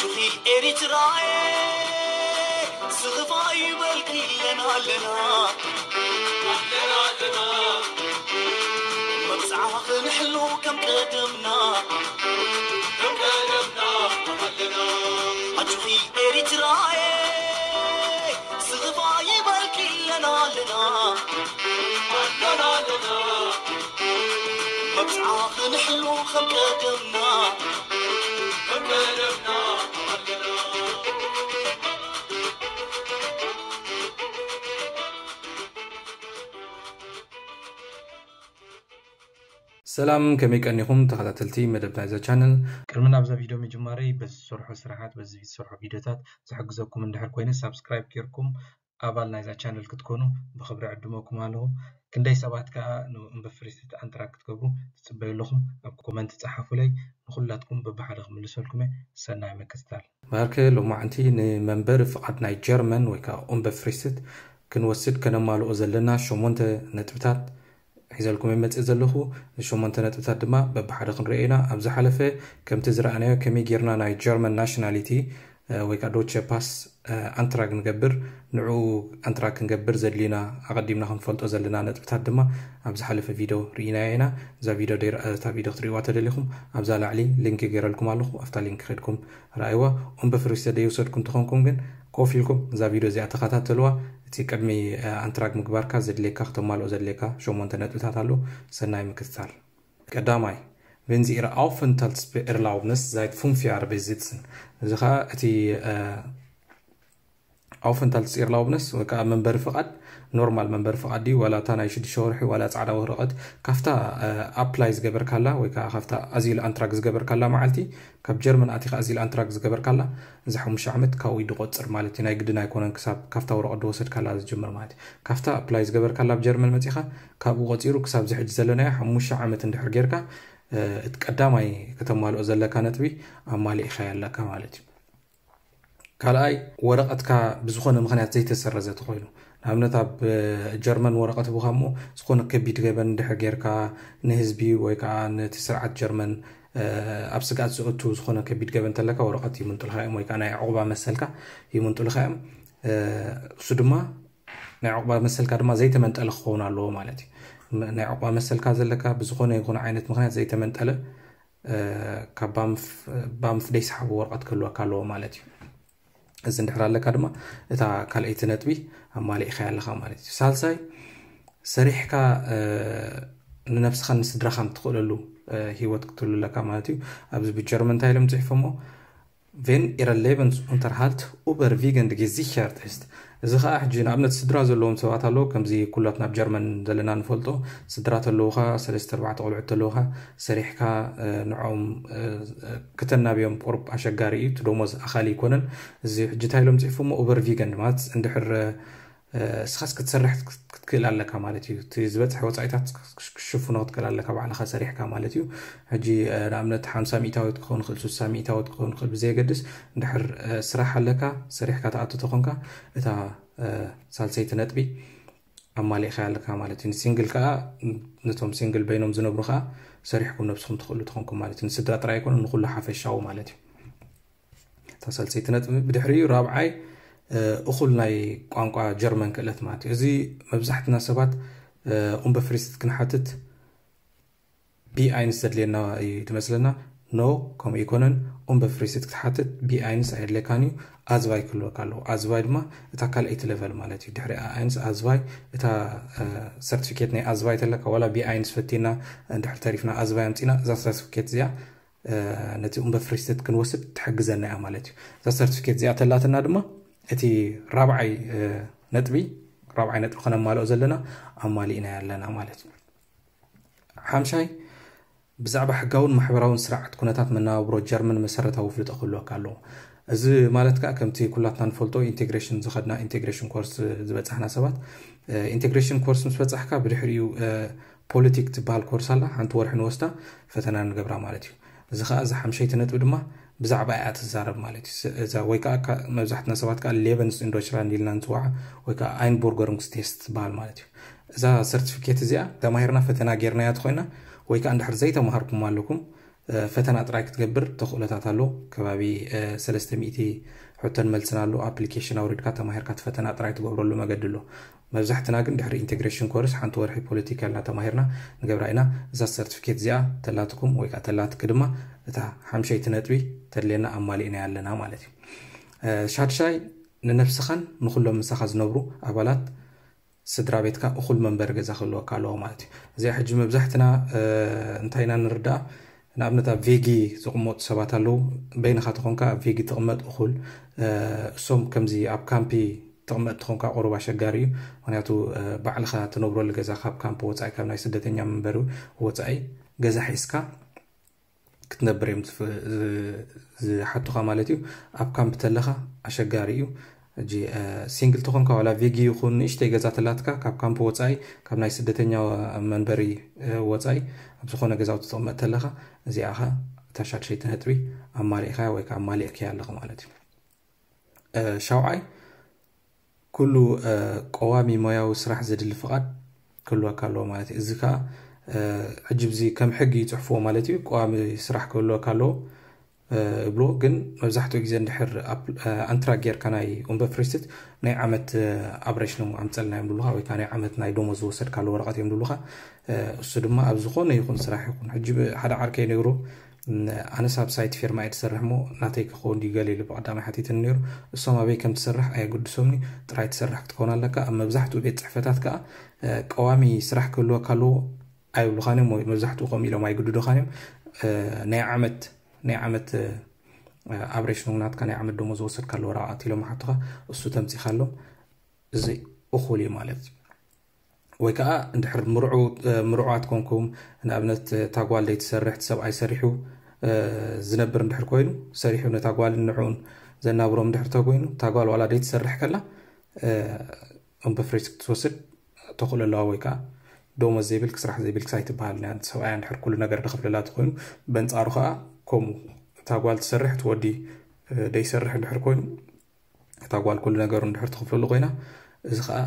ቹኺ ኤሪትራየ ስኽፋ ይበልኪ ኣለና ኣለና ኣለና ኣለና መብጽዓ ክንሕሉ ከም ቀደምና ከም ቀደምና ኣለና ኣቹኺ ኤሪትራየ ስኽፋ ይበልኪ ኣለና ኣለና ኣለና ኣለና መብጽዓ ክንሕሉ ከም ቀደምና ከም ቀደምና ኣለና ሰላም ከመይ ቀኒኹም ተኸታተልቲ መደብ ናይዛ ቻነል። ቅድሚ ናብዛ ቪድዮ ምጅማረይ በዚ ዝሰርሖ ስራሓት በዚ ዝሰርሖ ቪድዮታት ዝሕግዘኩም እንድሕር ኮይነ ሳብስክራይብ ጌርኩም ኣባል ናይዛ ቻነል ክትኮኑ ብኽብሪ ዕድመኩም ኣለኹ። ክንደይ ሰባት ከኣ ንእምበ ፍሪስት ኣንትራክ ክትገብሩ ትጽበዩ ኣለኹም? ኣብ ኮመንት ጸሓፉለይ፣ ንኹላትኩም በብሓደ ክምልሰልኩም እየ። ሰናይ ምክትታል። ማርከ ሎማዓንቲ ንመንበሪ ፍቓድ ናይ ጀርመን ወይ ከዓ ኡምበ ፍሪስት ክንወስድ ከነማልኦ ዘለና ሸሞንተ ነጥብታት ሒዘልኩም እየ መፅእ ዘለኹ። ንሸሞንተ ነጥብታት ድማ በብሓደ ክንሪኦ ኢና። ኣብ ዝሓለፈ ከምቲ ዝረኣናዮ ከመይ ጌርና ናይ ጀርመን ናሽናሊቲ ወይ ከዓ ዶቸ ፓስ ኣንትራግ ንገብር፣ ንዕኡ ኣንትራግ ክንገብር ዘድልዩና ኣቐዲምና ክንፈልጦ ዘለና ነጥብታት ድማ ኣብ ዝሓለፈ ቪድዮ ርኢናዮ ኢና። እዛ ቪድዮ ደይረኣታ ቪድዮ ክትርእይዋ ተደሊኹም ኣብዛ ላዕሊ ሊንክ ገይረልኩም ኣለኹ። ኣብታ ሊንክ ከድኩም ረኣይዋ። ኡምበ ፍሪስተ ደይወሰድኩም ተኾንኩም ግን ኮፍ ኢልኩም እዛ ቪድዮ እዚኣ ተኸታተልዋ። እቲ ቅድሚ ኣንትራግ ምግባርካ ዘድልየካ ክተማልኦ ዘድልየካ ሸሞንተ ነጥብታት ኣሎ። ሰናይ ምክትታል። ቀዳማይ፣ Wenn Sie Ihre Aufenthaltserlaubnis seit fünf Jahren besitzen። እዚ ኸዓ እቲ ኣውፈንታልትስ ኤርላውብነስ ወይ ከዓ መንበሪ ፍቓድ፣ ኖርማል መንበሪ ፍቓድ ድዩ ዋላ እታ ናይ ሽዱሽተ ወርሒ ዋላ ፃዕዳ ወረቐት፣ ካብታ ኣፕላይ ዝገበርካላ ወይ ከዓ ካብታ ኣዚል ኣንትራግ ዝገበርካላ መዓልቲ፣ ካብ ጀርመን ኣቲኻ ኣዚል ኣንትራግ ዝገበርካላ፣ እዚ ሓሙሽተ ዓመት ካብኡ ድቆፅር ማለት እዩ። ናይ ግድን ኣይኮነን ክሳብ ካብታ ወረቐት ድወሰድካላ ዝጅምር ማለት እዩ። ካብታ ኣፕላይ ዝገበርካላ ኣብ ጀርመን መፂኻ ካብኡ ቆፂሩ ክሳብ ዝሕጂ ዘለናዮ ሓሙሽተ ዓመት እንድሕር ጌርካ እቲ ቀዳማይ ከተማልኦ ዘለካ ነጥቢ ኣማሊእኻ ኣለካ ማለት እዩ። ካልኣይ፣ ወረቐትካ ብዝኾነ ምኽንያት ዘይተሰረዘ ተኾይኑ፣ ንኣብነት ኣብ ጀርመን ወረቐት ህቡኻ እሞ ዝኾነ ከቢድ ገበን እንድሕር ጌርካ ንህዝቢ ወይ ከዓ ነቲ ስርዓት ጀርመን ኣብ ስግኣት ዘእቱ ዝኾነ ከቢድ ገበን እንተለካ ወረቐት ይምንጥልካ እዮም ወይ ከዓ ናይ ዕቑባ መሰልካ ይምንጥልካ እዮም። እሱ ድማ ናይ ዕቑባ መሰልካ ድማ ዘይተመንጠለ ክኸውን ኣለዎ ማለት እዩ። ናይ ዕቑባ መሰልካ ዘለካ ብዝኾነ ይኹን ዓይነት ምኽንያት ዘይተመንጠለ ካብ ባንፍ ደይሰሓቡ ወረቐት ክህልወካ ኣለዎ ማለት እዩ። እዚ እንድሕር ኣለካ ድማ እታ ካልኣይቲ ነጥቢ ኣማሊእኻ ኣለኻ ማለት እዩ። ሳልሳይ፣ ሰሪሕካ ንነብስኻን ንስድራኻን ትኽእለሉ ህይወት ክትህሉ ኣለካ ማለት እዩ። ኣብዚ ብጀርመን እንታይ ኢሎም ፅሒፎሞ? Wenn Ihr Lebensunterhalt überwiegend gesichert ist። እዚ ከዓ ሕጂ ንኣብነት ስድራ ዘለዎም ሰባት ኣለዉ። ከምዚ ኩላት ናብ ጀርመን ዘለና ንፈልጦ ስድራ ተለውኻ ሰለስተ ኣርባዕተ ቆልዑት ተለውኻ ሰሪሕካ ንዖም ክተናብዮም ቁርብ ኣሸጋሪ እዩ። እቲ ደሞዝ ኣኻሊ ኣይኮነን። እዚ ሕጂ እንታይ ኢሎም ፅሒፎሞ? ኡበርቪገንድ ማለት እንድሕር እስኻስ ክትሰርሕ ክትክእል ኣለካ ማለት እዩ። እቲ ዝበፅሐ ወፃኢታት ክሽፍኖ ክትክእል ኣለካ ባዕልኻ ሰሪሕካ ማለት እዩ። ሕጂ ንኣብነት ሓምሳ ሚእታዊት ክኸውን ይኽእል፣ ስሳ ሚእታዊት ክኸውን ይኽእል፣ ብዘየገድስ እንድሕር ስራሕ ኣለካ ሰሪሕካ ትኣቱ ተኾንካ እታ ሳልሰይቲ ነጥቢ ኣማሊእካ ኣለካ ማለት እዩ። ንሲንግል ከዓ ነቶም ሲንግል በይኖም ዝነብሩ ከዓ ሰሪሕኩም ነብስኹም ትኽእሉ ተኾንኩም ማለት እዩ። ንስድራ ጥራይ ኣይኮነ ንኩሉ ሓፈሻዊ ማለት እዩ። እታ ሳልሰይቲ ነጥቢ ብድሕሪኡ ራብዓይ እኹል ናይ ቋንቋ ጀርመን ክእለት ማለት እዩ። እዚ መብዛሕትና ሰባት ኡምበፍሪስት ክንሓትት ቢ ኣይንስ ዘድልየና እዩ ዝመስለና። ኖ፣ ከምኡ ይኮነን። ኡምበፍሪስት ክትሓትት ቢ ኣይንስ ኣየድልየካን እዩ። ኣዝባይ ክህልወካ ኣለዎ። ኣዝባይ ድማ እታ ካልኣይቲ ለቨል ማለት እዩ። ድሕሪ ኣይንስ ኣዝባይ እታ ሰርቲፊኬት ናይ ኣዝባይ ተለካ ዋላ ቢ ኣይንስ ፈቲና እንድሕር ተሪፍና ኣዝባይ ኣምፂና እዛ ሰርቲፊኬት እዚኣ ነቲ ኡምበፍሪስት ክንወስድ ትሕግዘና እያ ማለት እዩ። እዛ ሰርቲፊኬት እዚኣ ተላትና ድማ እቲ ራብዓይ ነጥቢ ራብዓይ ነጥቢ ከነማልኦ ዘለና ኣማሊእና ኣለና ማለት እዩ። ሓምሻይ ብዛዕባ ሕጋውን ማሕበራውን ስርዓት ኩነታት መነባብሮ ጀርመን መሰረታዊ ፍልጦ ክህልወካ ኣለዎ። እዚ ማለት ከዓ ከምቲ ኩላትና ንፈልጦ ኢንቴግሬሽን ዝኸድና ኢንቴግሬሽን ኮርስ ዝበፃሕና ሰባት ኢንቴግሬሽን ኮርስ ምስ በፃሕካ ብድሕሪኡ ፖለቲክ ትበሃል ኮርስ ኣላ። ሓንቲ ወርሒ ንወስዳ ፈተና ንገብራ ማለት እዩ። እዚ ከዓ እዛ ሓምሸይቲ ነጥቢ ድማ ብዛዕባ እያ ትዛረብ ማለት እዩ። እዛ ወይ ከዓ መብዛሕትና ሰባት ከዓ ሌቨንስ ኢንዶችራንድ ኢልና ንፅዋዓ ወይ ከዓ ኣይንቦርገሩንግስ ቴስት ትበሃል ማለት እዩ። እዛ ሰርቲፊኬት እዚኣ ተማሂርና ፈተና ጌርናያ ተኮይና ወይ ከዓ እንድሕር ዘይተማሃርኩም ኣለኩም ፈተና ጥራይ ክትገብር ተኽእሎታት ኣሎ። ከባቢ ሰለስተ ሚእቲ ሕቶን መልስን ኣሎ። ኣፕሊኬሽን ኣውሪድካ ተማሂርካ እቲ ፈተና ጥራይ ትገብረሉ መገዲ ኣሎ። መብዛሕትና ግን ድሕሪ ኢንቴግሬሽን ኮርስ ሓንቲ ወርሒ ፖለቲካ ኢልና ተማሂርና ንገብራ ኢና። እዛ ሰርቲፊኬት እዚኣ ተላትኩም ወይ ከዓ ተላትክ ድማ እታ ሓምሸይቲ ነጥቢ ተድልየና ኣማሊእና ኣለና ማለት እዩ። ሻድሻይ፣ ንነብስኻን ንኩሎም ምሳኻ ዝነብሩ ኣባላት ስድራ ቤትካ እኹል መንበሪ ገዛ ክህልወካ ኣለዎ ማለት እዩ። እዚኣ ሕጂ መብዛሕትና እንታይ ኢና ንርዳእ? ንኣብነት ኣብ ቬጊ ዝቕመጡ ሰባት ኣለዉ። በይንኻ ተኾንካ ኣብ ቬጊ ትቕመጥ እኹል። እሶም ከምዚ ኣብ ካምፒ ትቕመጥ ተኾንካ ቁሩብ ኣሸጋሪ እዩ። ምክንያቱ ባዕልኻ ትነብረሉ ገዛ ካብ ካምፕ ወፃኢ፣ ካብ ናይ ስደተኛ መንበሪ ወፃኢ ገዛ ሒዝካ ክትነብር እዮም ዝሓቱኻ ማለት እዩ። ኣብ ካምፕ ተለኻ ኣሸጋሪ እዩ። ሕጂ ሲንግል ተኾንካ ዋላ ቬጊ ይኹን ንእሽተይ ገዛ ተላትካ ካብ ካምፕ ወፃኢ፣ ካብ ናይ ስደተኛ መንበሪ ወፃኢ ኣብ ዝኾነ ገዛውቲ ትቕመጥ ተለኻ፣ እዚኣ ኸ እታ ሻድሸይቲ ነጥቢ ኣማሊእካ ወይ ከዓ ኣማሊእክያ ኣለኻ ማለት እዩ። ሻውዓይ፣ ኩሉ ቀዋሚ ሞያዊ ስራሕ ዘድሊ ፍቓድ ክህልወካ ኣለዎ ማለት እዩ። እዚ ከዓ ሕጂ ብዚ ከም ሕጊ ይፅሕፍዎ ማለት እዩ። ቀዋሚ ስራሕ ክህልወካ ኣለዎ ይብልዎ። ግን መብዛሕትኡ ግዜ እንድሕር ኣንትራግ ጌርካ ናይ ኡምበ ፍሪስትት ናይ ዓመት ኣብሬሽኖም ኣምፀልና እዮም ድብሉካ፣ ወይ ከዓ ናይ ዓመት ናይ ደሞዝ ዝወሰድካሉ ወረቐት እዮም ድብሉካ። እሱ ድማ ኣብ ዝኾነ ይኹን ስራሕ ይኹን፣ ሕጂ ሓደ ዓርከይ ነይሩ፣ ኣነስ ኣብ ሳይት ፊርማ እየ ትሰርሕ እሞ ናተይ ክኸውን ድዩ ገለ ኢሉ ብቐዳማይ ሓቲትኒ ነይሩ። እሶም ኣበይ ከም ትሰርሕ ኣየግድሶምኒ፣ ጥራይ ትሰርሕ ክትከውን ኣለካ። ኣብ መብዛሕትኡ ቤት ፅሕፈታት ከዓ ቀዋሚ ስራሕ ክህልወካ ኣለዎ ኣይብሉኻን እዮም፣ ወይ መብዛሕትኡ ከምኡ ኢሎም ኣይግድዱኻን እዮም። ናይ ዓመት ናይ ዓመት ኣብሬሽኖም ናትካ ናይ ዓመት ደሞዝ ዝወሰድካሉ ወረቓቕቲ ኢሎም ሓቱኻ፣ እሱ ተምፂኻሎም፣ እዚ እኹል እዩ ማለት እዩ። ወይ ከዓ እንድሕር ምርዑዋት ኮንኩም፣ ንኣብነት እታ ጓል ደይትሰርሕ እቲ ሰብኣይ ሰሪሑ ዝነብር እንድሕር ኮይኑ፣ ሰሪሑ ነታ ጓልን ንዕኡን ዘናብሮም እንድሕር ተኮይኑ፣ እታ ጓል ዋላ ደይትሰርሕ ከላ ኡምበ ፍሪስትት ክትወስድ ተኽእሎ ኣለዋ። ወይ ከዓ ደሞዝ ዘይብልክ ስራሕ ዘይብልክ ኣይትበሃል። ሰብኣያ እንድሕር ኩሉ ነገር ደኸፍለላ ተኮይኑ፣ በንፃሩ ከዓ ከምኡ እታ ጓል ትሰርሕ እቲ ወዲ ደይሰርሕ እንድሕር ኮይኑ፣ እታ ጓል ኩሉ ነገሩ እንድሕር ትኽፍለሉ ኮይና፣ እዚ ከዓ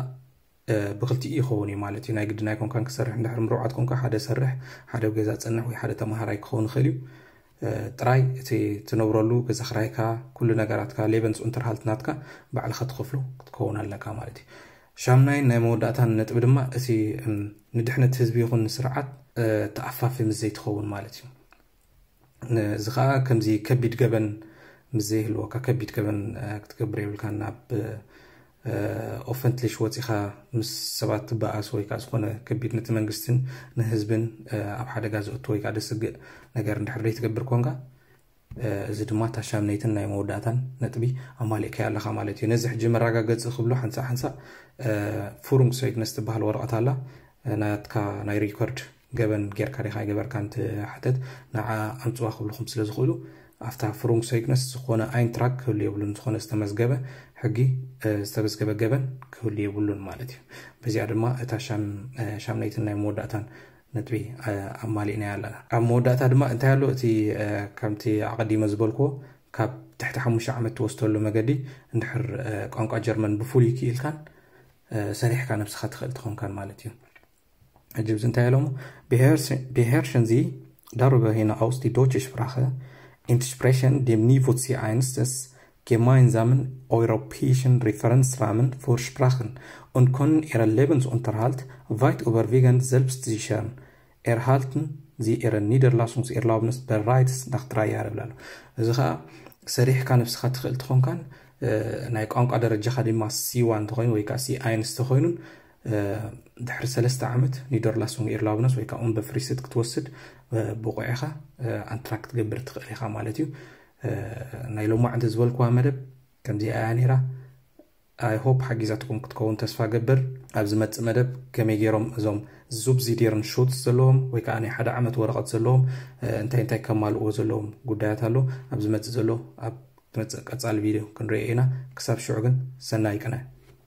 ብክልቲኡ ይኸውን እዩ ማለት እዩ። ናይ ግድን ኣይኮንካን ክሰርሕ እንድሕር ምርዓት ኮንካ፣ ሓደ ሰርሕ፣ ሓደ ኣብ ገዛ ፅንሕ ወይ ሓደ ተምሃራይ ክኸውን ይኽእል እዩ። ጥራይ እቲ ትነብረሉ ገዛ ክራይካ፣ ኩሉ ነገራትካ፣ ሌበንስ ኡንተርሃልት ናትካ ባዕልኻ ትኸፍሎ ክትከውን ኣለካ ማለት እዩ። ሻምናይን ናይ መወዳእታን ነጥቢ ድማ እቲ ንድሕነት ህዝቢ ይኹን ንስርዓት ተኣፋፊ ምስ ዘይትኸውን ማለት እዩ። እዚ ከዓ ከምዚ ከቢድ ገበን ምስ ዘይህልወካ፣ ከቢድ ገበን ክትገብር የብልካ። ናብ ኦፈንትሊሽ ወፂኻ ምስ ሰባት ትበኣስ ወይ ከዓ ዝኾነ ከቢድ ነቲ መንግስትን ንህዝብን ኣብ ሓደጋ ዘእቱ ወይ ከዓ ደስግእ ነገር እንድሕር ዘይትገብር ኮንካ፣ እዚ ድማ እታ ሻምነይትን ናይ መወዳእታን ነጥቢ ኣማሊእካዮ ኣለኻ ማለት እዩ። ነዚ ሕጂ መረጋገፂ ክብሎ ሓንሳእ ሓንሳእ ፍሩንግ ሰይግነስ ትበሃል ወረቐት ኣላ። ናትካ ናይ ሪኮርድ ገበን ጌርካ ዲኻ ኣይገበርካን ትሓተት፣ ንዓ ኣምፅዋ ክብልኹም ስለ ዝኽእሉ፣ ኣብታ ፍሩንግ ሰይግነስ ዝኾነ ኣይንትራግ ክህሉ የብሉን። ዝኾነ ዝተመዝገበ ሕጊ ዝተመዝገበ ገበን ክህሉ የብሉን ማለት እዩ። በዚኣ ድማ እታ ሻምነይትን ናይ መወዳእታን ነጥቢ ኣማሊእናያ ኣለና። ኣብ መወዳእታ ድማ እንታይ ኣሎ? እቲ ከምቲ ኣቐዲመ ዝበልክዎ፣ ካብ ትሕቲ ሓሙሽተ ዓመት ትወስደሉ መገዲ፣ እንድሕር ቋንቋ ጀርመን ብፍሉይ ክኢልካን ሰሪሕካ ነብስኻ ትኽእል ትኾንካን ማለት እዩ። ሕጂ ብዚ እንታይ ኢሎሞ? Beherrschen Sie darüber hinaus die deutsche Sprache, entsprechend dem Niveau C eins des gemeinsamen europäischen Referenzrahmen für Sprachen und können Ihren Lebensunterhalt weit überwiegend selbst sichern. Erhalten Sie Ihre Niederlassungserlaubnis bereits nach drei Jahren ይብላሉ። እዚ ከዓ ሰሪሕካ ነብስኻ ትኽእል ትኾንካን ናይ ቋንቋ ደረጃኻ ድማ ሲ ዋን እንተኾይኑ ወይ ከዓ ሲ ኣይንስ ተኾይኑን ድሕሪ ሰለስተ ዓመት ኒደርላሱንግ ኢርላውነስ ወይ ከዓ ኡምበ ፍሪስት ክትወስድ ብቑዕ ኢኻ፣ ኣንትራክ ክትገብር ትኽእል ኢኻ ማለት እዩ። ናይ ሎማዕንቲ ዝበልክዋ መደብ ከምዚኣ እያ ነይራ። ኣይ ሆፕ ሓጊዛትኩም ክትከውን ተስፋ ገብር። ኣብ ዝመፅእ መደብ ከመይ ገይሮም እዞም ዙብዚዲርን ሹትስ ዘለዎም ወይ ከዓ ናይ ሓደ ዓመት ወረቐት ዘለዎም እንታይ እንታይ ከማልእዎ ዘለዎም ጉዳያት ኣሎ ኣብ ዝመፅእ ዘሎ ኣብ ዝመፅእ ቀፃሊ ቪድዮ ክንሪኦ ኢና። ክሳብ ሽዑ ግን ሰናይ ቅነ።